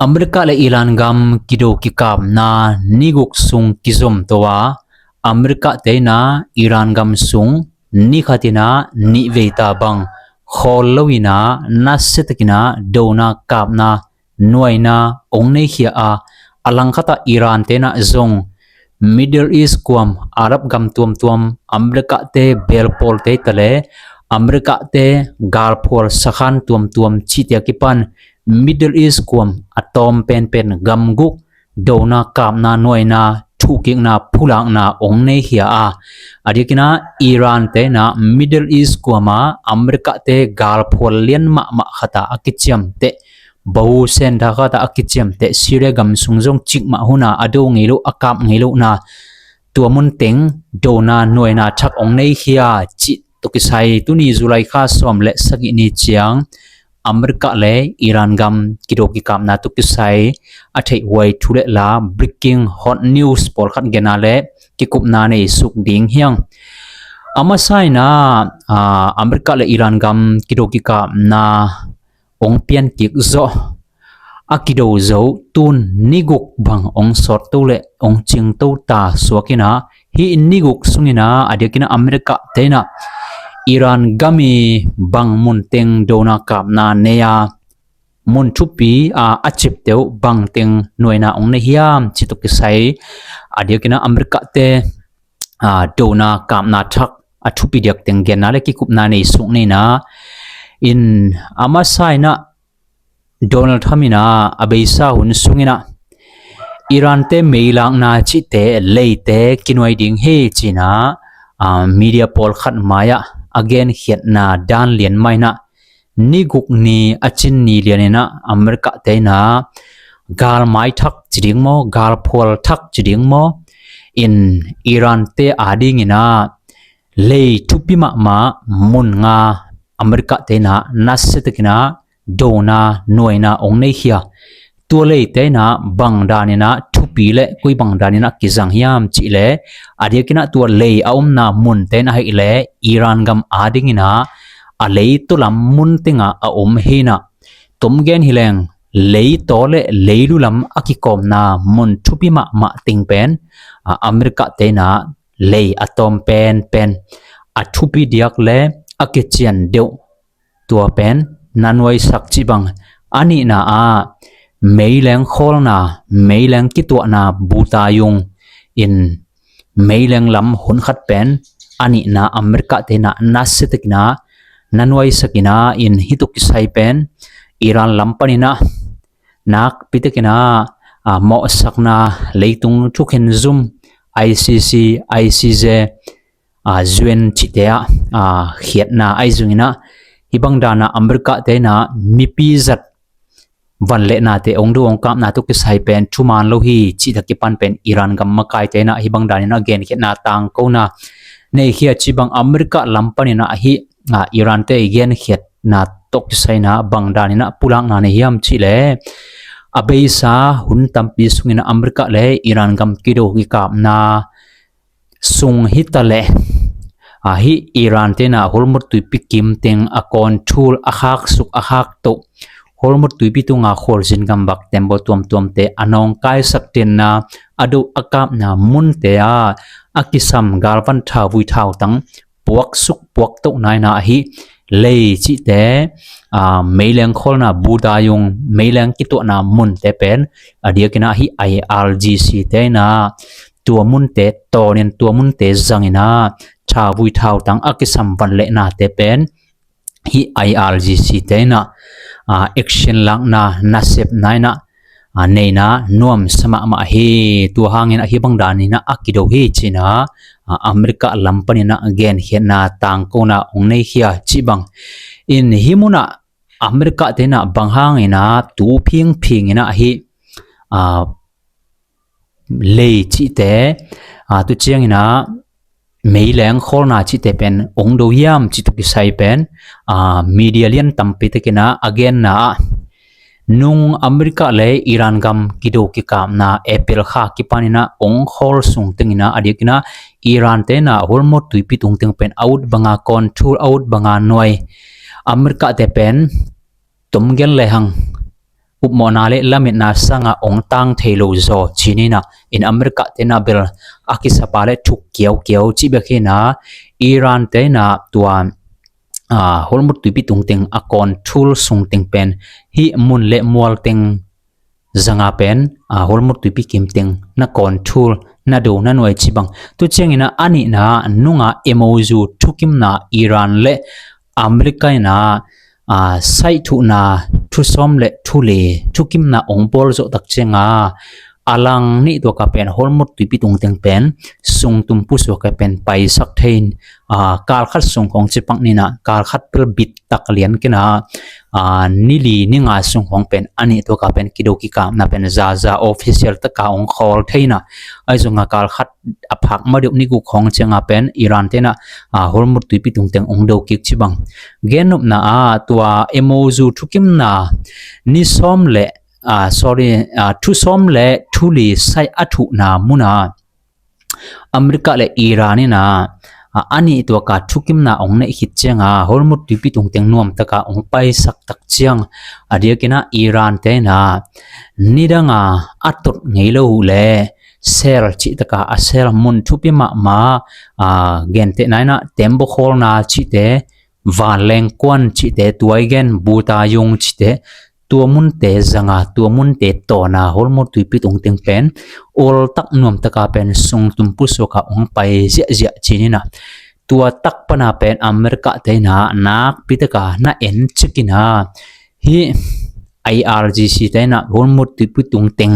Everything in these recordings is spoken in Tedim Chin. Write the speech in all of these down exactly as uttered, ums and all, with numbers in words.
America le Iran gam kido kikapna ni guk sung kizom to a, America te in ah Iran gam sung ni khat in ah nih vei ta bang khawl lo in ah nasia takin ah dona kapna nuaina ong nei khia a, a langkhat ah Iran te in ah zong Middle East kuam, Arab gam tuamtuam, America te belpawl te ta le America te galphual sakhan tuamtuam cihte a kipan Middle East kuam a tawm penpen gam guk dona kapna nuaina thuhkikna phulakna ong nei khia a, a diakin ah Iran te in ah Middle East kuam ah America te galphual lian mahmah khat ah a kiciamteh, bahu sentha khat ah a kiciamteh Syria gam sung zong cikmah hun ah a do ngei loh, a kap ngei lohna, tua mun teng dona nuaina thak ong nei khia cih tawh kisai tuni July kha sawm le sagih ni ciang America le Iran gam kido kikapna tawh kisai a theihhuai thu le la, breaking hot news pawlkhat gen a le kikupna nei suk ding hi hang. A masa in ah, ah, America le Iran gam kido kikapna ong pian kik zawh, a kido zo tun ni guk bang ong sawt to le ong cing to ta suak in ah, hih ni guk sung in ah a diakin ah America te in ah Iran gam i bang mun teng dona kapna nei a, mun thupi a, a cipteuh bang teng nuaina ong nei hiam cih tawh kisai a diakin ah America te, a, dona kapna thak a thupi diak teng genna le kikupna nei suk ni in ah, in a masa in ah Donald Trump in ah a beisa hun sung in ah Iran te meilakna cihte, leite kinuai ding hi ci in ah, a, media pawlkhat mai ah a genkhiatna dan lian mah in ah ni guk ni a cin ni lian in ah America te in ah galmai thak ci ding maw, galphual thak ci ding maw, in Iran te a ding in ah lei thupi mahmah mun nga America te in ah nasia takin ah dona nuaina ong nei khia. Tua leite in ah bang dan in ah thupi le koi bang dan in ah kizang hiam cih le a diakin ah tua lei a omna mun te in ah ahih le Iran gam a ding in ah a leitaw lam mun teng ah a om hi in ah, tom gen hi leng leitaw le leilu lam a kikawmna mun thupi mahmah teng pen, a, America te in ah lei a tawm penpen a thupi diak le a kician deuh tua pen na nuaisak cih bang, a nihna ah meileng khawlna, meileng kituahna buta yung in meileng lam hun khat pen a nihna America te in ah nasia takin ah na nuaisak in ah, in hih tawh kisai pen Iran lam pan in ah nakpi takin ah, a, mawhsakna, leitung thukhen zum, I C C, I C J, a, U N cihte ah, a, khiatna ahi zongin ah hih bang dan ah America te in ah mipi zat vanlehnate ong do ong kapna tawh kisai pen thuman lo hi cih tawh kipan pen Iran gam makaite in ah hih bang dan in ah genkhiatna tangkona nei khia cih bang, America lam pan in ah hih, a, Iran te i genkhiatna tawh kisai in ah bang dan in ah pulakna nei hiam cih le a beisa hun tampi sung in ah America le Iran gam kido kikapna sung hi ta leh, a, hih Iran te in ah Hormuz tuipi kim teng a control, a khaksuk, a khaktoh, Hormuz tuipi tunga khualzin gam bak tembaw tuamtuamte a nawngkaisak tenna, a do a kapna munte ah a kisam galvan thauvui thautang puaksuk puaktohna in ah hih lei cihte, a, meileng khawlna buta yung, meileng kituahna munte pen a diakin ah hih I R G C te in ah tua munte tawnin, tua munte zangin ah thauvui thautang a kisam vanlehnate pen hih I R G C te in ah, a, action lakna, nasepna in ah, a, neina nuamsa mahmah hi. Tua hangin ah hih bang dan in ah a kido hi ci in ah, a, America lam pan in ah genkhiatna tangkona ong nei khia cih bang. In hih mun ah America te in ah bang hangin ah tu phingphing in ah hih, a, lei cihte, a, tu ciangin ah meileng khawlna cihte pen ong do hiam cih tawh kisai pen, a, media lian tampi tak in ah a genna ah nung America le Iran gam kido kikapna April kha kipan in ah ong khawl sung teng in ah a diakin ah Iran te in ah Hormuz tuipi tung teng pen a ut banga control, a ut banga nuai, America te pen tom gen lehang upmawhna le lametna sanga ong tang thei lo zaw ci-in ah, in America te in ah bel a kisapa le thuk kiaukiau cih bek hi-in ah, Iran te in ah tua, aa, Hormuz tuipi tungteng a control sung teng pen hih mun le mual teng zanga pen, aa, Hormuz tuipi kim teng na control, na do na nuai cih bang. Tu ciangin ah a nihna nunga M O U thukimna Iran le America in ah, aa, saih thuhna thu sawm le thu li thukimna ong bawl zawh tak cianga a lang nih tuaka pen Hormuz tuipi tungteng pen sungtum pusuaka pen paisak thei in, aa, kal khat sung khawng ci pak ni-in ah, kal khat bel bit tak lian kei in ah, aa, ni li ni nga sung khawng pen a nih tuaka pen kido kikapna pen zaza official taka ong khawl thei in ah, ahi zongin ah kal khat a phak ma deuh ni guk khawng cianga pen Iran te in ah, aa, Hormuz tuipi tungteng ong do kik cih bang. Gennopna ah tua M O U thukimna ni sawm le, aa, sorry, aa, thu sawm le thu li saih a thuhna muna America le Iran in ah, aa, a nih tuaka thukimna ong neih khit cianga Hormuz tuipi tungteng nuamtaka ong paisak tak ciang, a diakin ah Iran te in ah nidanga a tot ngei lo uh le sel cih taka a sel mun thupi mahmah, aa, gentehna in ah tembaw khawlna cihte, vanlengkuan cihte, tua i gen butayung cihte, tua munte zanga, tua munte tawna Hormuz tuipi tungteng pen oltak nuamtaka pen sungtum pusuaka ong pai ziahziah ci-in ah, tua tak pana pen America te in ah nakpi taka na en cik in ah, hih I R G C te in ah Hormuz tuipi tungteng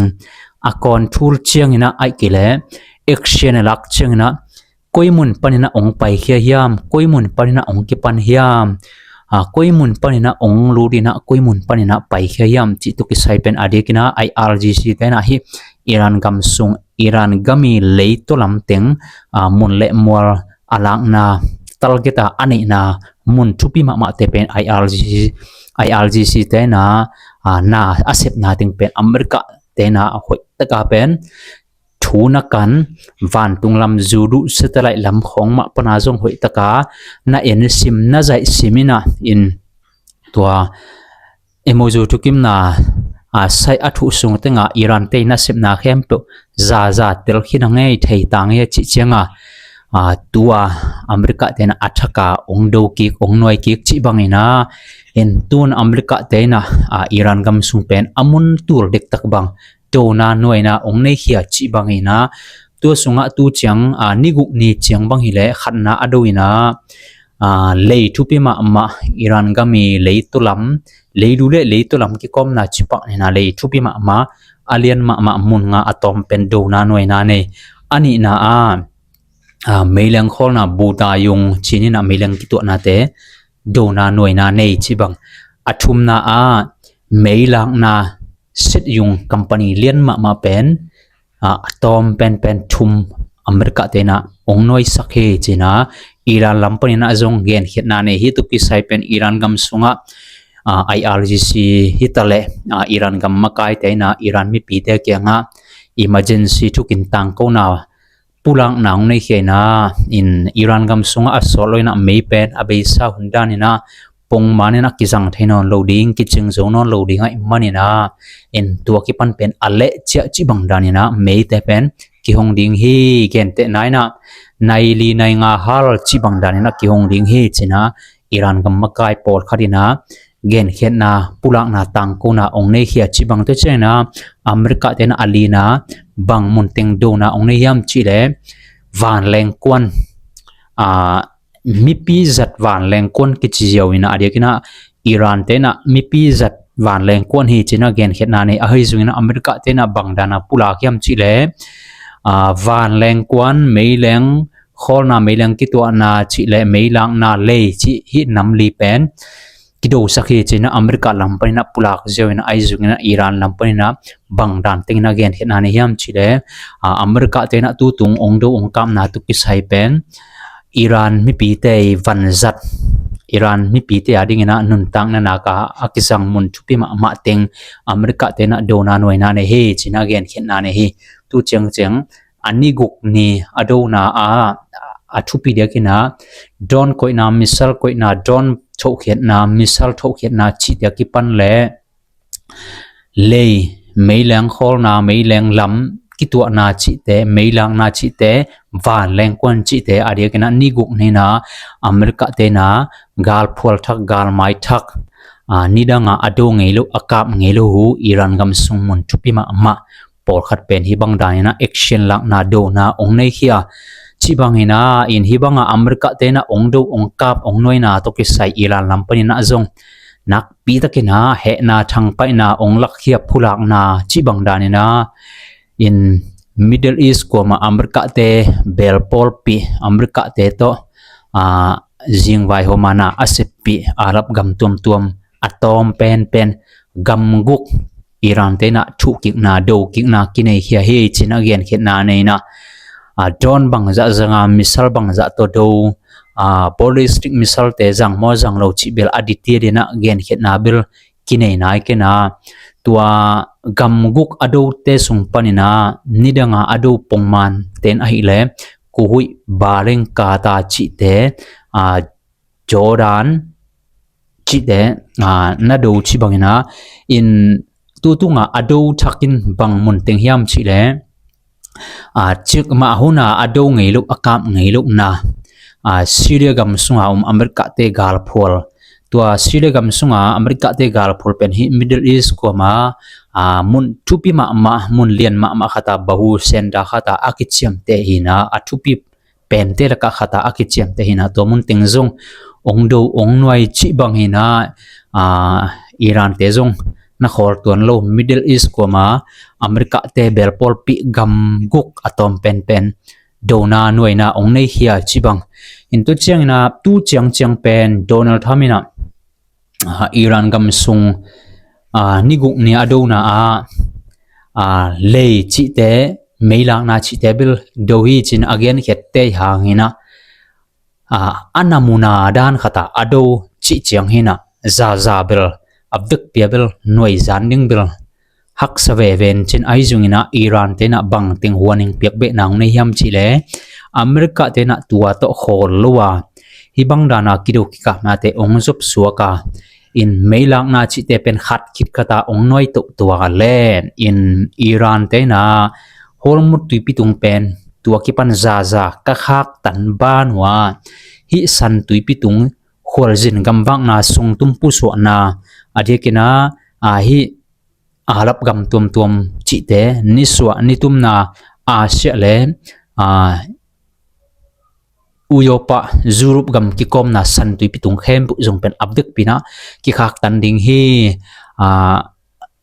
a control ciangin ah, ahih kei leh action a lak ciangin ah, koi mun panin ah ong paikhia hiam, koi mun panin ah ong kipan hiam, aa, koi mun panin ah ong lut in ah, koi mun panin ah paikhia hiam cih tawh kisai pen a diakin ah I R G C te in ah hih Iran gam sung, Iran gam i leitaw lam teng, aa, mun le mual a lakna target a a neihna mun thupi mahmahte pen I R G C, I R G C te in ah, aa, na a sepna teng pen America te in ah hoihtaka pen thu na kan, vantung lam zu duh satellite lam khawng mah pana zong hoihtaka na en sim, na zaih sim in ah, in tua M O U thukimna, aa, saih a thuh sung tenga Iran te in a sepna khempeuh zaza tel khin a ngei thei ta ngei a cih cianga, aa, tua America te in ah a thaka ong do kik, ong nuai kik cih bangin ah, in tun America te in ah, aa, Iran gam sung pen a mun tul dektak bang dona nuaina ong neikhia cih bangin ah, tua sungah tu ciang, aa, ni guk ni ciang bang hileh khatna a do in ah, aa, lei thupi mahmah Iran gam i leitaw lam, leilu le leitaw lam kikawmna cih pak ni-in ah lei thupi mahmah, a lian mahmah mun nga a tawm pen dona nuaina nei. A nihna ah, aa, meileng khawlna butayung ci-in ah meileng kituahnate dona nuaina nei cih bang. A thumna ah meilakna setyung company lian mahmah pen, aa, a tawm penpen thum America te in ah ong nuaisak hi ci-in ah Iran lam panin ah zong genkhiatna nei hi. Tawh kisai pen Iran gam sungah, aa, I R G C hi ta leh, aa, Iran gam makaite in ah Iran mipite kiangah emergency thukin tangkona pulakna ong neikhia in ah, in Iran gam sungah a sawt lo in ah mei pen a beisa hun danin ah pongman in ah kizang thei nawn lo ding, kicing zo nawn lo ding ahih manin ah, in tua kipan pen a leh ciah cih bang danin ah meite pen kihong ding hi, gentehna in ah nai li nai nga hal cih bang danin ah kihong ding hi ci-in ah Iran gam makai pawlkhat in ah genkhiatna pulakna tangkona ong neikhia cih bang. Tua ciangin ah America te in ah a lina bang mun teng dona ong nei hiam cih leh vanlengkuan, aa, mipi zat vanlengkuan kici ziau in ah a diakin ah Iran te in ah mipi zat vanlengkuan hi ci-in ah genkhiatna nei. Ahi zongin ah America te in ah bang dana pulak hiam cih leh, aa, vanlengkuan, meileng khawlna, meileng kituahna cih leh meilakna lei cih hih nam li pen kidosak hi ci-in ah America lam panin ah pulak ziau in ah, ahi zongin ah Iran lam panin ah bang dan tengin ah genkhiatna nei hiam cih leh, aa, America te in ah tutung ong do ong kapna tawh kisai pen Iran mipite i vanzat, Iran mipite a dingin ah nuntakna nak a kizang mun thupi mahmah teng America te in ah dona nuaina nei hi ci-in ah genkhiatna nei hi. Tu ciangciang a ni guk ni a dona ah a thupi diakin ah drone koihna, missile koihna, drone thohkhiatna, missile thohkhiatna cih dia kipan leh lei, meileng khawlna, meileng lam kituahna cihte, meilakna cihte, vanleng kuan cihte, a diakin ah ni guk ni-in ah America te in ah galphual thak, galmai thak, a, nidang a a do ngei lo, a kap ngei lo uh Iran gam sung mun thupi mahmah pawlkhat pen hih bang danin ah action lakna, dona ong nei khia. Cih bangin ah, in hih bang a America te in ah ong do, ong kap, ong nuaina tawh kisai Iran lam panin ah zong nakpi takin ah hehna, thangpaihna ong lakkhia, phulakna, cih bang danin ah in Middle East kuam a America te beel pawlpi, America te tawh, a, zingvai hawm a na a seppih Arab gam tuamtuam a tawm penpen gam guk Iran te in ah thuhkikna, dokikna kinei khia hi, ci-in ah genkhiatna nei in ah, a, drone bangzah zang a, missile bangzah tawh do, a, ballistic missile te zang maw zang lo cih bel a detail in ah genkhiatna bel kinei nai kei in ah, tua gam guk a dote sung panin ah nidang a a do pongman ten ahih leh Kuwait, Bahrain, Qatar cihte, a, Jordan cihte, a, na do cih bangin ah, in tu tung a a do thak in bang mun teng hiam cih leh, a, cikmah hun a a do ngei lo, a kap ngei lo na, a, Syria gam sung a om America te galphual, tua Syria gam sung a America te galphual pen hih Middle East kuam a, a, mun thupi mahmah, mun lian mahmah khat a, Babu Center khat a a kiciamteh hi-in ah, a thupi pente lak ah khat a a kiciamteh hi-in ah, tua mun teng zong ong do, ong nuai cih bang hi-in ah, a, Iran te zong na khawl tuan lo, Middle East kuam a America te beel pawlpi gam guk a tawm penpen dona, nuaina ong nei khia cih bang. In tu ciangin ah, tu ciangciang pen Donald Trump in ah, a, Iran gam sung, a, ni guk ni a dona ah, a, lei cihte, meilakna cihte bel do hi, ci-in a genkhiat tei hangin ah, a, a na muna dan khat a a do cih ciang hi-in ah, zaza bel, a vekpi a bel nuai zan ding bel haksa veve in, ci-in ahi zongin ah Iran te in ah bang teng warning piak behna ong nei hiam cih leh, America te in ah tua tawh khawl lo a, hih bang dan a kido kikapnate ong zop suak a, in meilakna cihte pen khat khit khat a ong nuai tohtoh a leh, in Iran te in ah Hormuz tuipi tung pen tua kipan zaza ka khaktan ban uh a, hih San tuipi tung khualzin gamvakna sung tum pusuahna, a diakin ah, a, hih Arab gam tuamtuam cihte nisuah nitumna, Asia le, a, Europa, Europe gam kikawmna San tuipi tung khempeuh zong pen a vekpi in ah kikhaktan ding hi. A,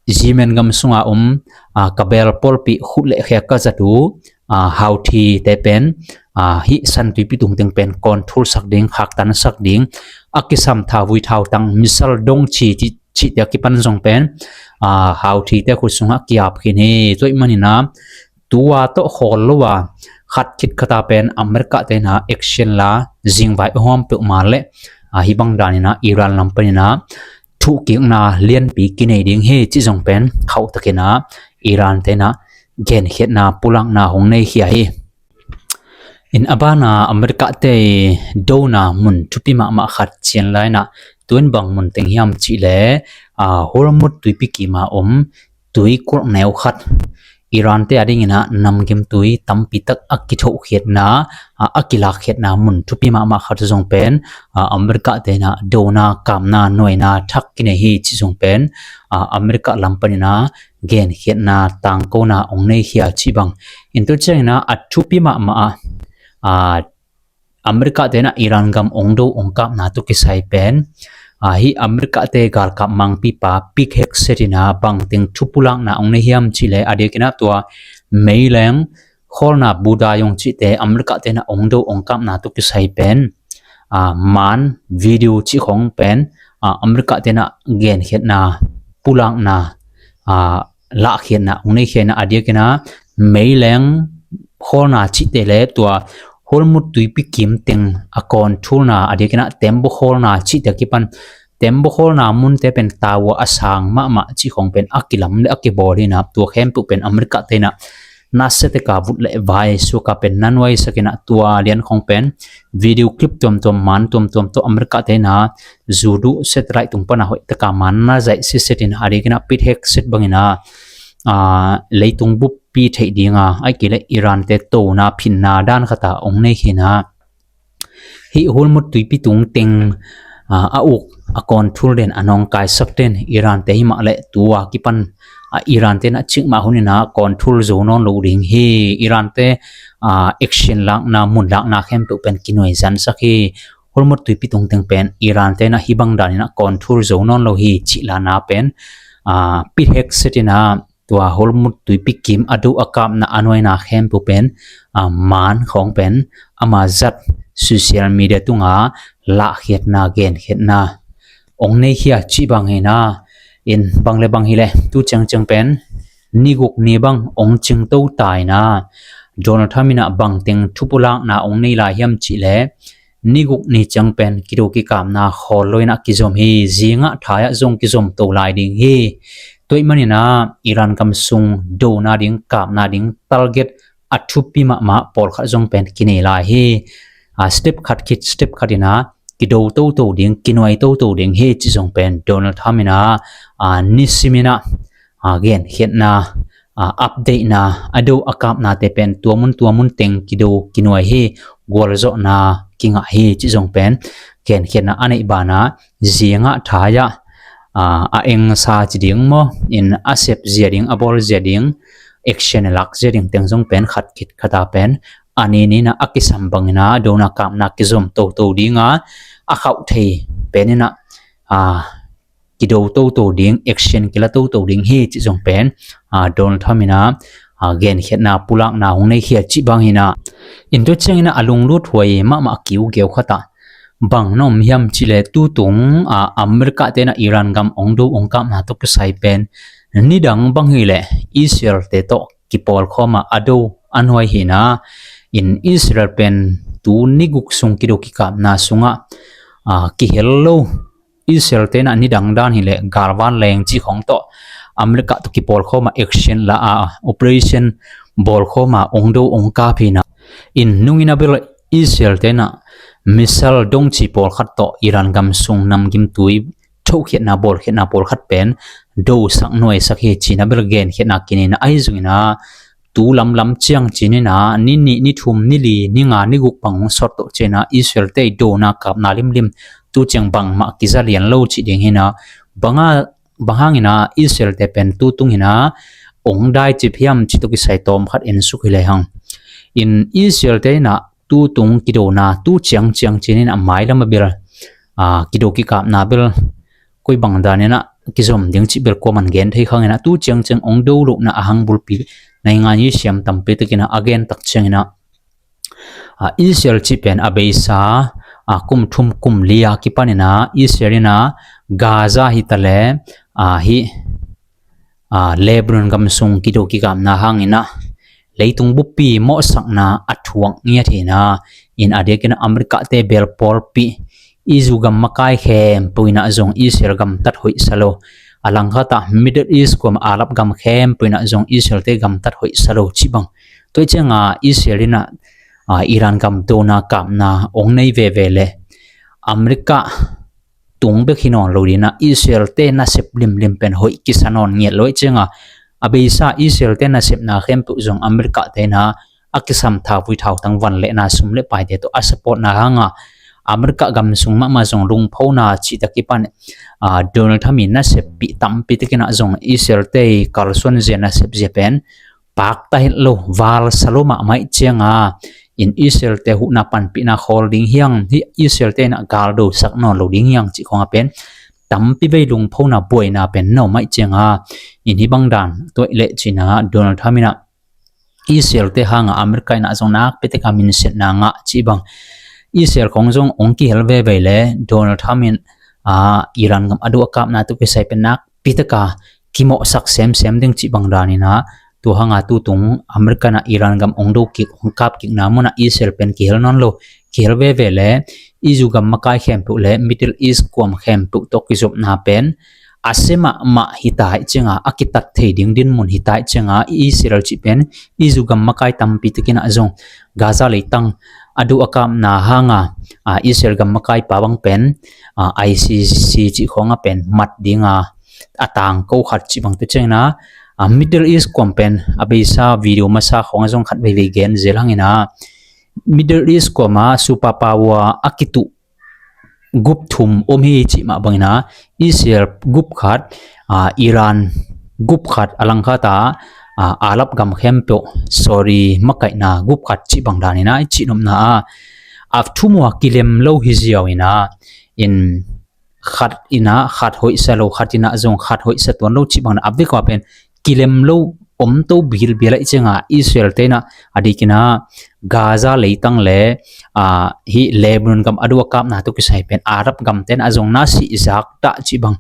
Yemen gam sung a om, a, ka beel pawlpi khut le khia ka zat uh, a, Houthi te pen, a, hih San tuipi tung teng pen control sak ding, khaktan sak ding, a kisam thauvui thautang, missile, dong ci, ci, cihte a kipan zong pen, a, Houthi te khut sungah kiap khin hi. Tua ahih manin ah tua tawh khawl lo a, khat khit khat a pen America te in ah action la, zingvai a hawm peuhmah leh, a, hih bang dan in ah Iran lam panin ah thuhkikna lianpi kinei ding hi, cih zong pen khauhtakin ah Iran te in ah genkhiatna, pulakna hong nei khia hi. In a ban a America te dona mun thupi mahmah khat cian lai in ah, tua in bang mun teng hiam cih leh, a, Hormuz tuipi kim a om tuikulh neu khat, Iran te a dingin ah namgimtui tampi tak a kithohkhiatna, a, a kilakkhiatna mun thupi mahmah khat zong pen, a, America te in ah dona, kapna, nuaina thak kinei hi, cih zong pen, a, America lam panin ah genkhiatna, tangkona hong nei khia, cih bang. In tua ciangin ah a thupi mahmah a, a, America te in ah Iran gam ong do ong kapna tawh kisai pen, a, hih America te galkap mangpipa Pete Hegseth in ah bangteng thu pulakna ong nei hiam cih leh, a diakin ah tua meileng khawlna Buddha yong cihte America te in ah ong do ong kapna tawh kisai pen, a, man video cih khawng pen, a, America te in ah genkhiatna, pulakna, a, lahkhiatna ong nei khia in ah, a diakin ah meileng khawlna cihte le tua Hormuz tuipi kim teng a controlna, a diakin ah tembaw khawlna cihte a kipan, tembaw khawlna munte pen tower a sang mahmah cih khawng pen a kilam le a kibawl hi in ah, tua khempeuh pen America te in ah na se teka vut le vai suaka pen na nuaisak in ah tua lian khong pen video clip tuamtuam man tuamtuam tawh America te in ah zu duh satellite tung pan a hoih teka man na zaih siset in a ding in ah Pete Hegseth bang in ah leitung buppi theih ding a, ahih kei leh Iran te tona phinna dan khat a ong nei hi in ah hih Hormuz tuipi tung teng a uk a control den a nawngkaisak ten Iran te hi mah leh tua kipan Iran te in ah cikmah hun in ah control zo nawn lo ding hi. Iran te action lakna, mun lakna khempeuh pen kinuai zansak hi. Hormuz tuipi tung teng pen Iran te in ah hih bang dan in ah control zo nawn lo hi cih lana pen Pete Hegseth in ah tua Hormuz tuipi kim a do a kapna a nuaina khempeuh pen man khawng pen ama zat social media tunga lahkhiatna, genkhiatna ong nei khia cih bang hi in ah, in bang le bang hi leh tu ciangciang pen ni guk ni bang ong cingto ta in ah Donald Trump in ah bang teng thupulakna ong nei lai hiam cih leh ni guk ni ciang pen kido kikapna khawl lo in ah kizom hi. Zingah thai ah zong kizom to lai ding hi. Tua ahih man in ah Iran gam sung dona ding, kapna ding target a thupi mahmah pawlkhat zong pen kinei lai hi. Step khat khit step khat in ah kido toto ding, kinuai toto ding hi cih zong pen Donald Trump in ah nisim in ah genkhiatna, update na, a do a kapna te pen tua mun tua mun teng kido kinuai hi, gualzawhna kingah hi cih zong pen genkhiatna a neih ban ah zingah thai ah a engsa ci ding maw, in a sep zia ding, a bawl zia ding, action a lak zia ding teng zong pen khat khit khat a pen a ni ni in ah a kisam bang in ah dona kapna kizom toto ding a, a khauh thei pen in ah kido toto ding, action kila toto ding hi cih zong pen Donald Trump in ah genkhiatna, pulakna hong nei khia cih bang hi in ah, in tua ciangin ah a lunglut huai mahmah kiu geu khat ah bang na om hiam cih leh tutung America te in ah Iran gam ong do ong kapna tawh kisai pen nidang bang hi leh Israel te tawh kipawlkhawm a a do a nuai hi in ah, in Israel pen tu ni guk sung kido kikapna sungah kihel lo Israel te in ah nidang dan hi leh galvan leng cih khawng tawh America tawh kipawlkhawm a action la a, operation bawlkhawm a ong do ong kap hi in ah, in nung in a bel Israel te in ah missile dong ci pawlkhat tawh Iran gam sung namgimtui thokhiatna, bawlkhiatna pawlkhat pen dosak nuaisak hi cih in a bel genkhiatna kinei in ah, ahi zongin ah tu lamlam ciang ci-in ah ni nih, ni thum, ni li, ni nga, ni guk bang hong sawt tawh ciangin ah Israel te i dona kapna limlim tu ciang bangmah kiza lian lo cih ding hi in ah, bang hangin ah Israel te pen tu tungin ah ong dai cip hiam cih tawh kisai tawm khat en suk hi lehang. In Israel te in ah tu tung kidona tu ciangciang ci-in ah mailam a bel kido kikapna bel koi bang danin ah kizom ding cih bel kuaman gen thei khang in ah tu ciangciang ong do lohna a hang bulpi naingan i siam tampi takin ah a gen tak ciangin ah Israel cih pen a beisa kum thum kum li a kipanin ah Israel in ah Gaza hi ta le hih Lebanon gam sung kido kikapna hangin ah leitung buppi mawhsakna a thuak ngiat hi in ah, in a diakin America te bel pawlpi i zu gam makai khempeuh in ah zong Israel gamtat hoihsa lo. A langkhat ah Middle East kuam Arab gam khempeuh in ah zong Israel te gamtat hoihsa lo cih bang. Tua ciangin Israel in ah Iran gam dona kapna ong nei veve le America tung bek hi nawn lo ding in ah Israel te nasep limlim pen hoih kisa nawn ngiat lo. Tua ciangin a beisa Israel te nasepna khempeuh zong America te in ah a kisam thauvui thautang van le na sum le paite tawh a supportna hangin America gam sung mahmah zong lungphona cih tak kipan Donald Trump i naseppih tampi takin ah zong Israel te i kalsuan zia nasep zia pen pakta het lo, valsa lo mahmah ciangin in Israel te huhna panpihna khawl ding hi hang, hih Israel te in ah galdosak nawn lo ding hi hang cih khawng a pen tampi vei lungphona buaina pen na om ahih ciangin in hih bang dan tua i leh ci-in ah Donald Trump in ah Israel te hangin America in ah zong nakpi takin minsetna ngah cih bang. Israel khawng zong ong kihel veve le Donald Trump in Iran gam a do a kapna tawh kisai pen nakpi takin kimawhsak semsem ding cih bang danin ah tua hangin tu tung America in ah Iran gam ong do kik, ong kap kikna mun ah Israel pen kihel nawn lo. Kihel veve le i zu gam makai khempeuh le Middle East kuam khempeuh tawh kizopna pen a sia mahmah hi ta ahih cianga a kitat thei ding dinmun hi ta ahih cianga Israel cih pen Israel gam makai tampi takin ah zong Gaza leitang a duh a kapna hanga, a, Israel gam makaipa bang pen, a, I C C cih khawnga pen mat dinga a tangko khat cih bang tu ciangina, a, Middle East kuam pen a beisa video masa khawnga zong khat veivei gen zel hangina Middle East kuama superpower a kituh gup thum om hi cih mah bangina Israel gup khat, a, Iran gup khat a langkhat a, a, Arab gam khempeuh Saudi makaihna gup khat cih bang danina i cih nopna a, a thumua kilem lo hi ziau ina in khat ina khat hoihsa lo, khat ina zong khat hoihsa tuan lo cih bangna a vekua pen kilem lo om to bilbial ahih cianga Israel te ina a dikina Gaza leitang le, a, hi Lebanon gam a duh a kapna tu kisai pen Arab gam te ina a zong na sih zak ta cih bang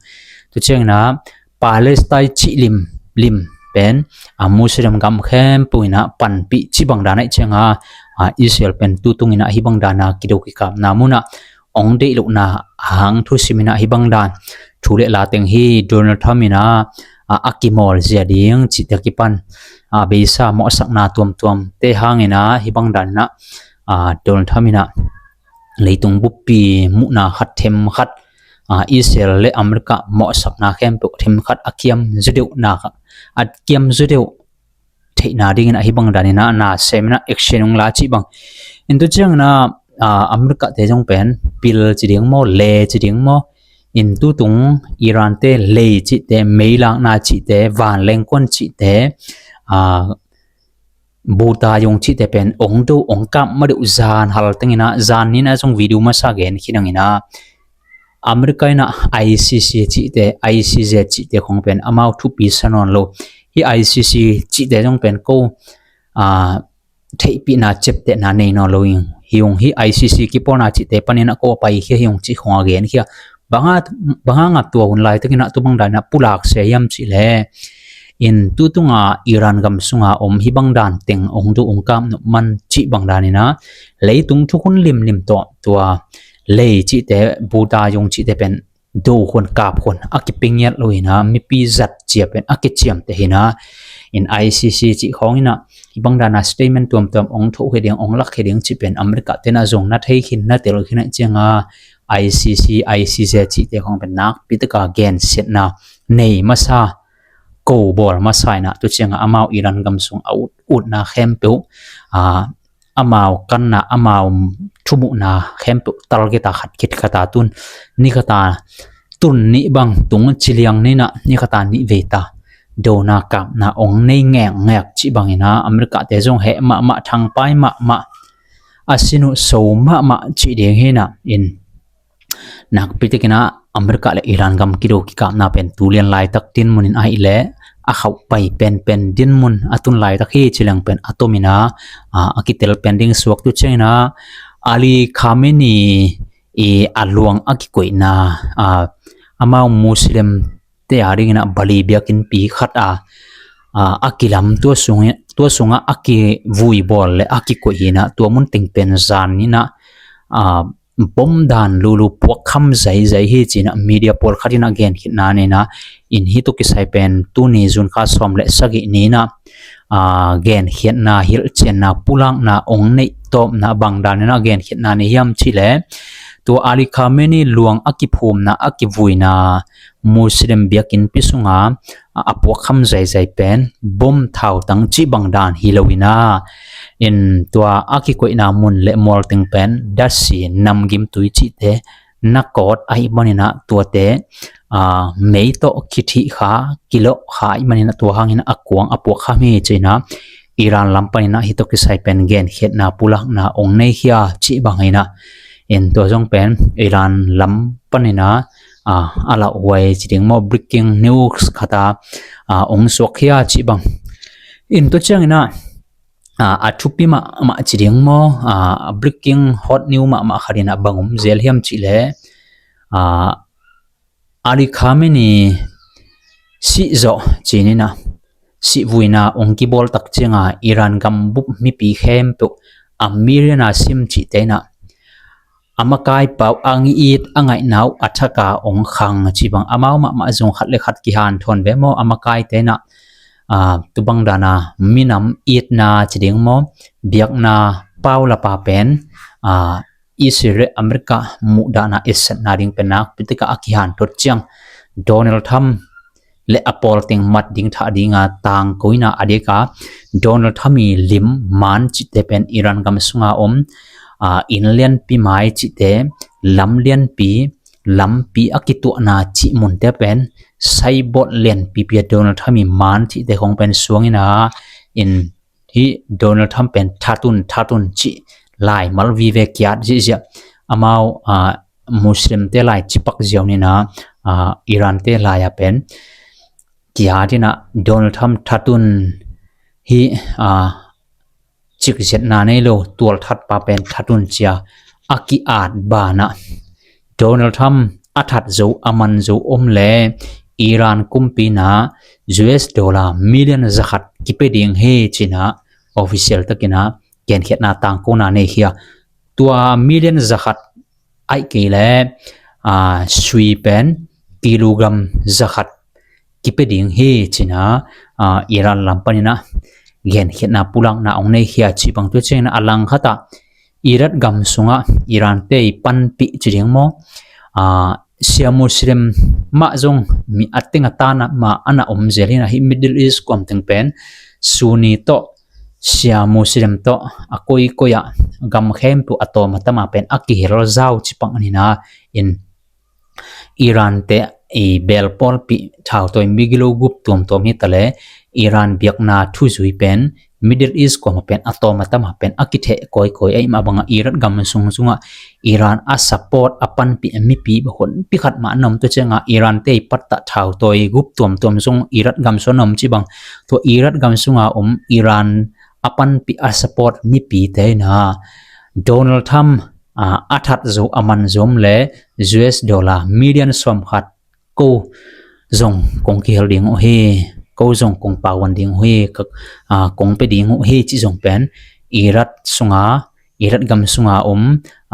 tu ciangina Palestine cih lim lim pen, a, Muslim gam khempeuh ina panpih cih bang dan ahih cianga, a, Israel pen tutung ina hi bang dana kido kikapna muna ong deih lohna hang thusim ina hi bang dan thu le la teng hi Donald Trump ina, a, a kimawl zia ding cihte kipan, a, beisa mawhsakna tuamtuam te hangina hi bang dan ina, a, Donald Trump ina leitung buppi muhna khat them khat, a, Israel le America mawhsakna khempeuh them khat a kiam zu deuhna kha a kiam zu deuh theihna dingin ahi bang danina na semina action ung la cih bang. In tu ciangina, a, America te zong pen pil ci ding maw, le ci ding maw, in tutung Iran te lei cihte, meilakna cihte, vanlengkuan cihte, a, buta yung cihte pen ong do ong kap ma deuh zan hal tengina zan nina zong video masa gen khinangina America ina I C C cihte, I C J cihte khong pen amau thupi sa nawn lo. Hi I C C cihte zong pen ko, a, theihpihna ciaptehna nei nawn lo hi ung. Hi I C C kipawlna cihte panin a ko a pai khia hi ung cih khong a gen khia. Banga, banga nga tua hun laitakin a tu bang dana pulak sia hiam cih le in tutunga Iran gam sunga om hi bang dan teng ong du ong kap nop man cih bang danina leitung thukhun limlim tawh tua lei cihte, buta yung cihte pen do khun kap khun a kipingiat lo hina, mipi zat cia pen a kiciamte hina. In I C C cih khawng hina hi bang dana statement tuamtuam ong thoh hi ding, ong lak hi ding cih pen America tena zong na thei khin na tel khin a cianga I C C, I C J cihte khawng pen nakpi taka gensiatna nei masa, ko bawl masa ina tu cianga amau Iran gam sung a ut, utna khempeuh, a, amau kanna, amau thumuhna khempeuh target a khat khit khata tun, ni khata tun nih bang tung ciliang nina ni khata nih veita dona kapna ong nei ngekngek cih bangina America te zong heh mahmah, thangpai mahmah, a sinu so mahmah cih ding hina. In nakpi takina America le Iran gam kido kikapna pen tulian laitak dinmunin ahih le a khauh pai penpen dinmun a tun laitak hi cileng pen a tomina, a, a kitel pen ding suak tu ciangina Ali Khamenei i a luang a kikoihna, a, amau Muslim te a dingina Bali biakinnpi khat a, a, a kilam tua sung, tua sunga a kivui bawl le a kikoih hina tua mun teng pen zan nina, a, bom dan lulu puak kham zaizai hi cina media pawlkhat ina genkhitna nina in hi tu kisai pen tuni June kha sawm le sagih nina, a, genkhiatna, hilhcianna, pulakna ong neih tawpna bang danina genkhiatna ni hiam cih le tua Ali Khamenei luang a kiphumna, a kivuina Muslim biakinnpi sunga a, a puak kham zaizai pen bom thautang cih bang dan hi lo ina in tua a kikoihna mun le mual teng pen dasi namgim tui cihte na kawt ahih manina tuate, a, mei tawh kithih kha, kilawh kha ahih manina tua hangina a kuang a puak kham hi cina Iran lam panina hi tawh kisai pen genkhiatna pulakna ong nei khia cih bang hina. In tua zong pen Iran lam panina, a, a lauhuai ci ding maw, breaking news khata, a, ong suak khia cih bang. In tua ciangina, a, a thupi mahmah ci ding maw, a, breaking hot news mahmah khat ina bang om zel hiam cih le, a, Ali Khamenei sih zawh cinina sihvuina ong kibawl tak cianga Iran gambup mipi khempeuh a million a sim cihte ina, a makai pau a ngi it a ngaihna uh a thak a ong khang ci bang amau mahmah zong khat le khat kihanthawn ve maw? A makaite in ah, aa, tu bang dan a minam itna ci ding maw, biakna pau lap a pen, aa, Israel le America muhdahna etsatna ding pen nakpi tak a a kihanthawn ciang Donald Trump le a pawl teng mat ding thah ding a tangko in ah, a diak a Donald Trump i lim man cihte pen Iran gam sung a om, aa, inn lianpi mai cihte, lam lianpi, lampi a kituahna cih munte pen signboard lianpipi a Donald Trump i man cihte khong pen suang in ah, in hih Donald Trump pen that un, that un cih lai mal vive kiat ziahziah. Amau, aa, Muslimte lai cipak ziau in ah, aa, Irante lai a pen kiat in ah Donald Trump that un, hih, aa, cikziatna nei lo tualthat pa pen that un ci a a ki-at ban ah Donald Trump a that zo a man zo om le Iran kumpi in ah U S dollar million zakhat kipia ding hi ci in ah official tak in ah genkhiatna tangkona nei hi a, tua million zakhat ahih kei le, aa, sui pen kilogram zakhat kipia ding hi ci in ah, aa, Iran lam pan in ah genkhiatna pulakna ong nei hi a, ci bang tua ciang in ah a lang khat ah Iraq gam sung a Irante i panpih ci ding maw, aa, Shia Muslim mah zong mi a teng a tan a mah a na om zel hi in ah, hih Middle East kuam teng pen Sunni tawh Shia Muslim tawh a koikoi ah gam khempeuh a tawm a tam a pen a kihel zau ci pak in ah, in Irante i bel pawlpi thautawi migilo gup tuamtuam hi ta le Iran biakna thuzui pen Middle East kuam a pen a tawm a tam a pen a kitheh kawikawi. Ahih mah bang a Iraq gam sung sung ah Iran a support a panpih a mipi bang honpi khat mah a na om. Tua ciang a Irante i pattah thautawi gup tuamtuam zong Iraq gam sung a na om ci bang, tua Iraq gam sung a om Iran a panpih a support mipite in ah Donald Trump, aa, a that zo a man zo om le U S dollar million sawmkhat ko zong kong kihel ding uh hi, ko zong kong pauan ding uh hi, ka, aa, kong pia ding uh hi ci zong pen Iraq sung a, Iraq gam sung a om,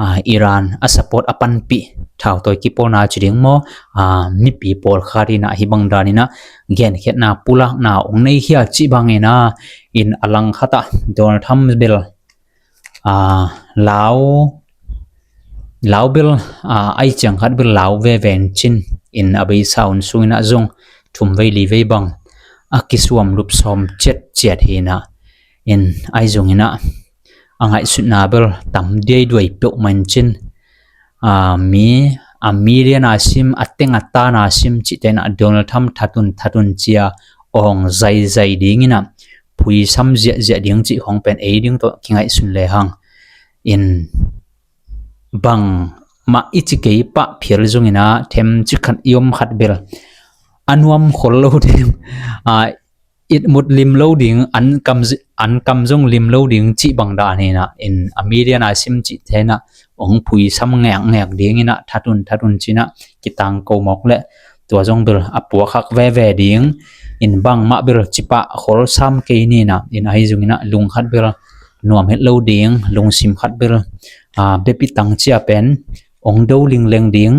aa, Iran a support a panpih thautawi kipawlna ci ding maw, aa, mipi pawlkhat in ah hih bang dan in ah genkhiatna pulakna ong nei hi a, ci bang in ah, in a lang khat ah Donald Trump bel, aa, lau, lau bel, aa, ahih ciang khat bel lau veve in cin, in a beisa hun sung in ah zong thum vei li vei bang a kisuam lup sawm ciatciat hi in ah, in ahi zong in ah a ngaihsutna bel tam diaiduai peuhmah in cin, aa, mi, a million a sim, a teng a tan a sim cihte in ah Donald Trump that un, that un ci a ong zaizai ding in ah phuisam ziahziah ding cih khong pen ei ding tawh kingaihsun lehang, in bangmah i ci kei pah phial zong in ah themcik khat i om khat bel a nuam khol lo ding, aa, it mut lim lo ding, an kam zi-, an kam zong lim lo ding cih bang dan hi in ah, in a million a sim cihte in ah ong phuisam ngekngek ding in ah that un, that un ci in ah kitangko mawk leh tua zong bel a puakhak veve ding, in bangmah bel cipah khol sam kei ni in ah, in ahi zong in ah lung khat bel nuam het lo ding, lungsim khat bel, aa, biapitang ci a pen ong do lingleng ding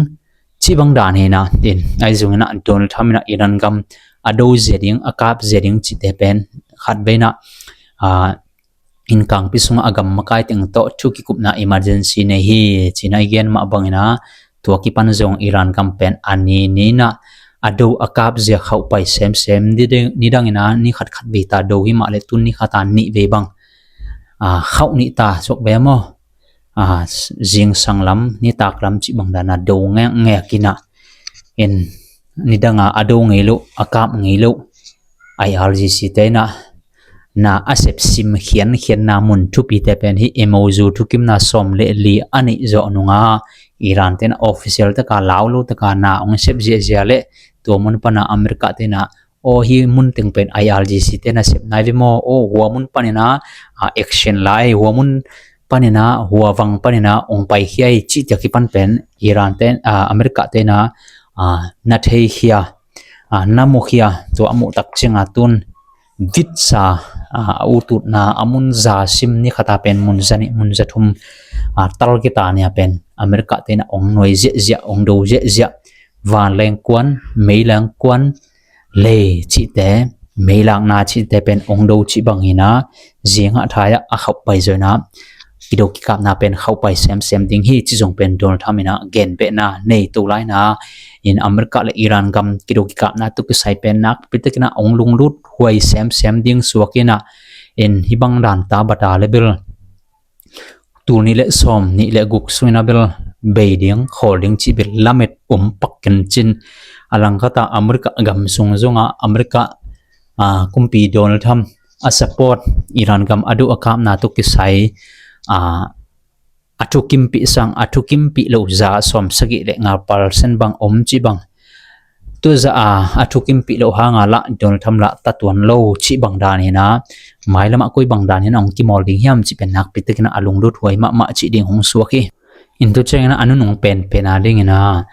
cih bang dan hi in ah, in ahi zong in ah Donald Trump in ah Iran gam a do zia ding, a kap zia ding cihte pen khat vei in ah, aa, in kangpi sung ah a gam makai teng tawh thu kikupna emergency nei hi ci in ah i gen mah bang in ah tua kipan zong Iran gam pen a ni ni in ah a do a kap zia khauh pai semsem, ni dang, ni dang in ah ni khat khat vei ta do hi mah leh tun ni khat a nih vei bang, aa, khauh nih ta suak ve maw, aa, zingsang lam, nitak lam cih bang dan a do ngekngek in ah, in ni dang a a do ngei loh, a kap ngei loh I R G C te in ah na a sep sim khiankhianna mun thupite pen hih emoji thukimna sawm le li a neih zawh nung a Iran te in ah official tak a lau lo tak a na ong sep ziahziah leh tua mun pan a America te in ah aw hih mun teng pen I R G C te in ah sep nai ve maw, aw hua mun pan in ah, aa, action lai, hua mun pan in ah, hua vang pan in ah ong paikhia hi cih te a kipan pen Iran te, aa, America te in ah, aa, na theikhia, aa, na mukhia, tua a muh tak ciang a tun vitsa, aa, a ut utna a mun za sim ni khat a pen mun za nih, mun za thum, a, tal kita nia pen America te in ah ong nuai ziahziah, ong do ziahziah, vanleng kuan, meileng kuan, lei cihte, meilakna cihte pen ong do cih bang hi in ah, zingah thai ah a khauhpai zaw in ah, kido kikapna pen khauhpai semsem ding hi cih zong pen Donald Trump in ah genbehna nei to lai in ah, in America le Iran gam kido kikapna tawh kisai pen nakpi takin ah ong lunglut huai semsem ding suak in ah, in hih bang dan ta bata le bel tul nih le sawm nih le guk sungin ah bel bei ding, khawl ding cih bel lamet om pak ken cin. A langkhat ah America gam sung zongah America, a, kumpi Donald Trump a support, Iran gam a do a kapna tawh kisai, a, a thukimpih sang, a thukimpih lo za sawm sagih le nga percent bang om cih bang. Tua za a, a thukimpih lo hanga lah Donald Trump lah ta tuan lo cih bang dan hi in ah, mailamah koi bang dan hi in ah ong kimawl ding hiam cih pen nakpi takin ah a lunglut huai mahmah cih ding hong suak hi. In tua ciangin ah a nunung penpen a dingin ah,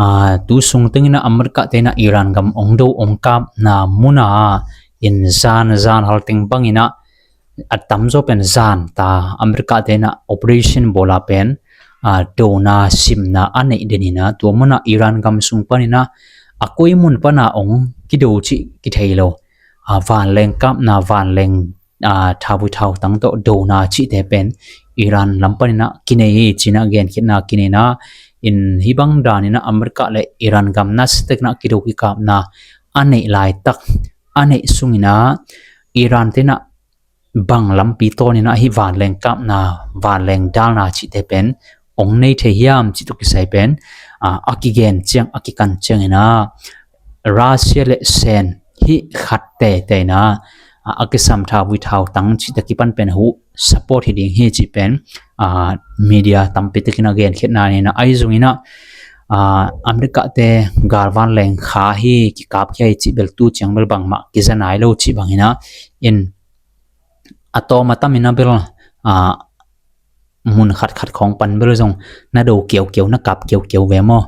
a, tu sung tengin ah America te in ah Iran gam ong do ong kapna mun ah in zan zan hal teng bangin ah a tamzaw pen zan ta America te in ah operation bawl a pen, a, dona simna a neih den hi in ah, tua mun ah Iran gam sung panin ah a koi mun pan ah ong kido cih kithei lo, a, vanleng kapna, vanleng, a, thauvui thautang tawh dona cihte pen Iran lam panin ah kinei hi ci in ah genkhiatna kinei in ah, in hih bang dan in ah America le Iran gam nasia takin ah kido kikapna a neih laitak, a neih sungin ah Iran te in ah bang lampi tawnin ah hih vanleng kapna, vanleng dalna cihte pen ong nei thei hiam cih tawh kisai pen, a, a kigen ciang, a kikan ciangin ah Russia le Sen hih khat teitei in ah, a, a kisam thauvui thautang cihte kipan pen huh support hi ding hi cih pen, a, media tampi takin ah genkhiatna nei in ah, ahi zongin ah, a, America te galvan leng kha hi, kikap khia hi cih bel tu ciang bel bangmah kiza nai lo cih bang hi in ah, in a tawm a tamin ah bel, a, mun khatkhat khawng pan bel zong na do kiaukiau, na kap kiaukiau ve maw?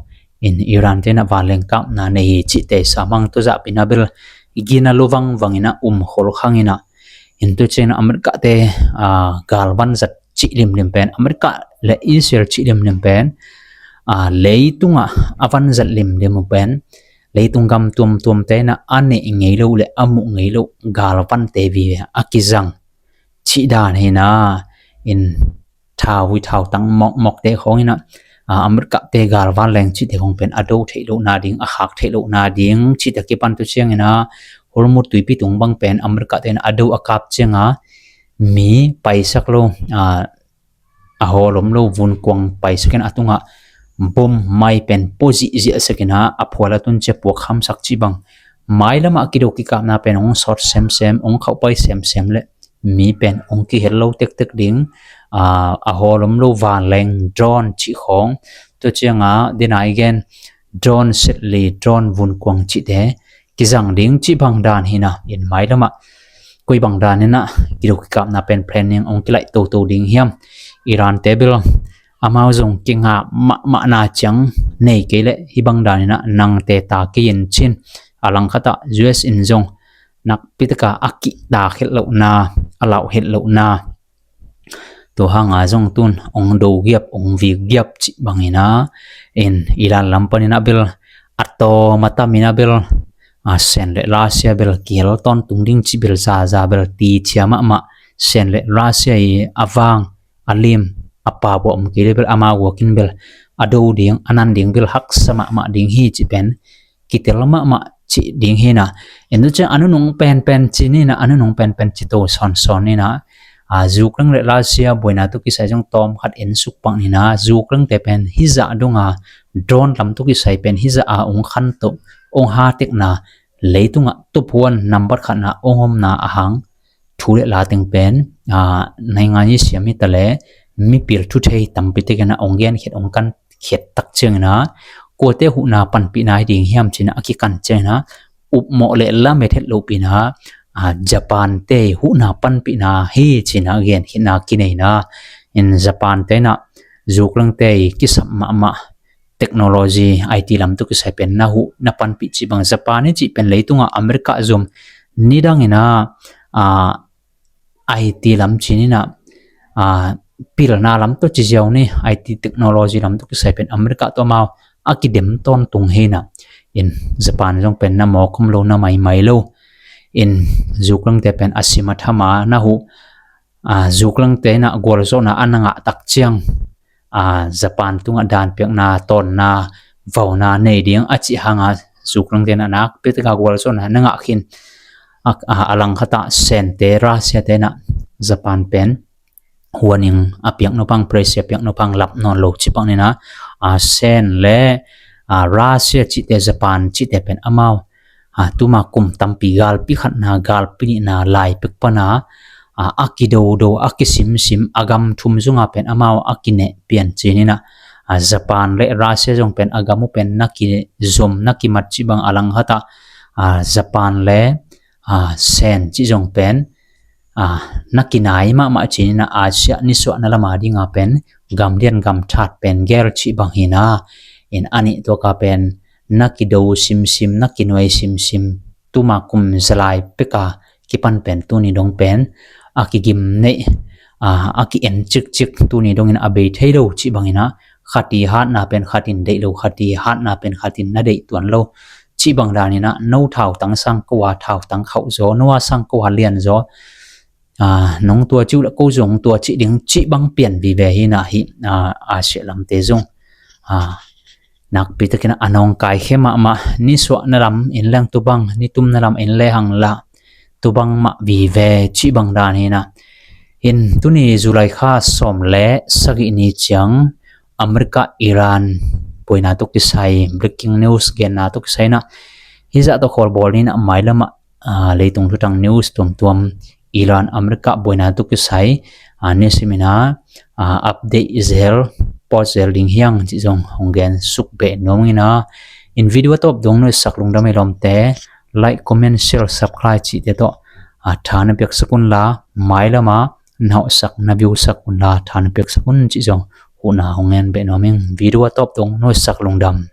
In Iran te in ah vanleng kapna nei hi cihte sa mang, tua zahpi in ah bel gina lo vangvang in ah um khol khang in ah, in tua ciangin ah America te, a, galvan zat cih limlim pen, America le Israel cih limlim pen, a, leitungah a van zat limlim uh pen leitung gam tuamtuamte in ah a neih ngei lo le a muh ngei lo galvante vive a kizang cih dan hi in ah, in thauvui thautang mawkmawkte khawng in ah, a, America te galvan leng cihte khawng pen a do theih lohna ding, a khak theih lohna ding cihte kipan tua ciangin ah Hormuz tuipi tung bang pen America te in ah a do a kap ciangin ah mi paisak lo, a, a hawl om lo vunkuang paisak in a tungah bom mai pen pua zihziahsak in ah a phual a tun ciang puak khamsak cih bang. Mailamah kido kikapna pen ong sawt semsem, ong khauhpai semsem le mi pen ong kihel lo tektek ding, a, a hawl om lo vanleng drone cih khawng. Tua ciangin ah, dena i gen, drone set li, drone vunkuang cihte kizang ding cih bang dan hi in ah, in mailamah koi bang dan in ah kido kikapna pen planning ong kilaih toto ding hiam? Iran te bel amau zong kingap mahmahna ciang nei kei leh hih bang dan in ah nangte ta kei in cin, a langkhat ah U S in zong nakpi taka a kihtak het lohna, a lauh het lohna, tua hanga zong tun ong do giap, ong vik giap cih bang hi in ah, in Iran lam panin ah bel a tawm a tamin ah bel, a, Sen le Russia bel kihel tawntung ding cih bel zaza bel ti cia mahmah. Sen le Russia i a vang, a lim, a pabuah om kei le bel amau guakin bel a do ding, a nan ding bel haksa mahmah ding hi cih pen kitel mahmah cih ding hi in ah. In tua ciang a nunung penpen ci ni in ah, a nunung penpen ci to sawnsawn ni in ah, a, Ukraine le Russia buaina tawh kisai zong tawm khat en suk pak ni in ah, Ukraine te pen hih zah donga drone lam tawh kisai pen hih zah a ong khantoh, ong hatekna, leitungah top one, nambat khatna ong omna a hang thu le la teng pen, a, naingan i siam hi ta le mipil thuthei tampi takin ah ong genkhiat, ong kankhiat tak ciangin ah, kuate huhna panpihna hi ding hiam ci in ah a kikan ciangin ah, upmawh le lamet het lopi in ah, a, Japan te huhna panpihna hi ci in ah genkhiatna kinei in ah, in Japan te in ah Ukraine te kisap mahmah technology, I T lam tawh kisai pen na huh, na panpih cih bang. Japan i cih pen leitungah America zom nidang in ah, a, I T lam ci ni in ah, a, pilna lam tawh ci ziau ni, I T technology lam tawh kisai pen America tawh amau a kidem tawntung hi na. In Japan zong pen na mawk om lo, na maimai lo. In Zuklangte pen a sim a tham a na huh, a, Zuklangte in a gualzawhna a na ngah tak ciang, a, Japan tungah dan piakna, tawnna, vauna nei ding a cih hanga Zuklangte in a nakpi taka gualzawhna na ngah khin. A, a, a langkhatah Sente, Russia te in a Japan pen warning a piak nopang, pressure a piak nopang lap nawn lo cih bang in a, a, Sen le, a, Russia cihte, Japan cihte pen amau, a, tuma kum tampi galpi khatna, galpi nihna lai pek pana, a, a kidodo, a kisimsim, a gam thum zunga pen amau a kineh pian cin in a, a, Japan le Russia zong pen a gam uh pen na kizom, na kimat cih bang a langkhatah, a, Japan le, a, Sen cih zong pen, a, na kinai mahmah cin in a, Asia nisuahna lama dinga pen gam lian gam that pen gel cih bang hi na. In a nih tuaka pen na kido simsim, na kinuai simsim, tuma kum zalai peka kipan pen tuni dong pen a kigim neih, a, a ki-en cikcik, tuni dongin a bei thei lo cih bang in a, khat i hatna pen khat in deih lo, khat i hatna pen khat in na deih tuan lo cih bang dan in a, no thautang sang ko a thautang khauh zaw, no a sang ko a lian zaw, a, nong tua cih uh le ko zong tua cih ding cih bang pian vive hi na hi, a, Asia lamte zong, a, nakpi takin a nawngkai khe mahmah. Nisuahna lam in leng tu bang, nitumna lam in le hang la, tu bang mah vive cih bang dan hi na. In tuni July kha sawm le sagih ni ciang America Iran buaina tawh kisai breaking news genna tawh kisai na, hizah tawh khawlbawl ni na, mailamah, a, leitung thutang news tuamtuam, Iran America buaina tawh kisai, a, nisim in a, a, update zel, post zel ding hi hang cih zong hong gen suk beh nuam ing in a. In video a tawp dong nuaisak lungdam ei lawmte, like, comment, share, subscribe cihte tawh, a, tha na piaksak un la, mailama na hawhsak, na viewsak un la tha na piaksak un cih zong huhna hong ngen beh nuam ing. Video a tawp dong nuaisak lungdam.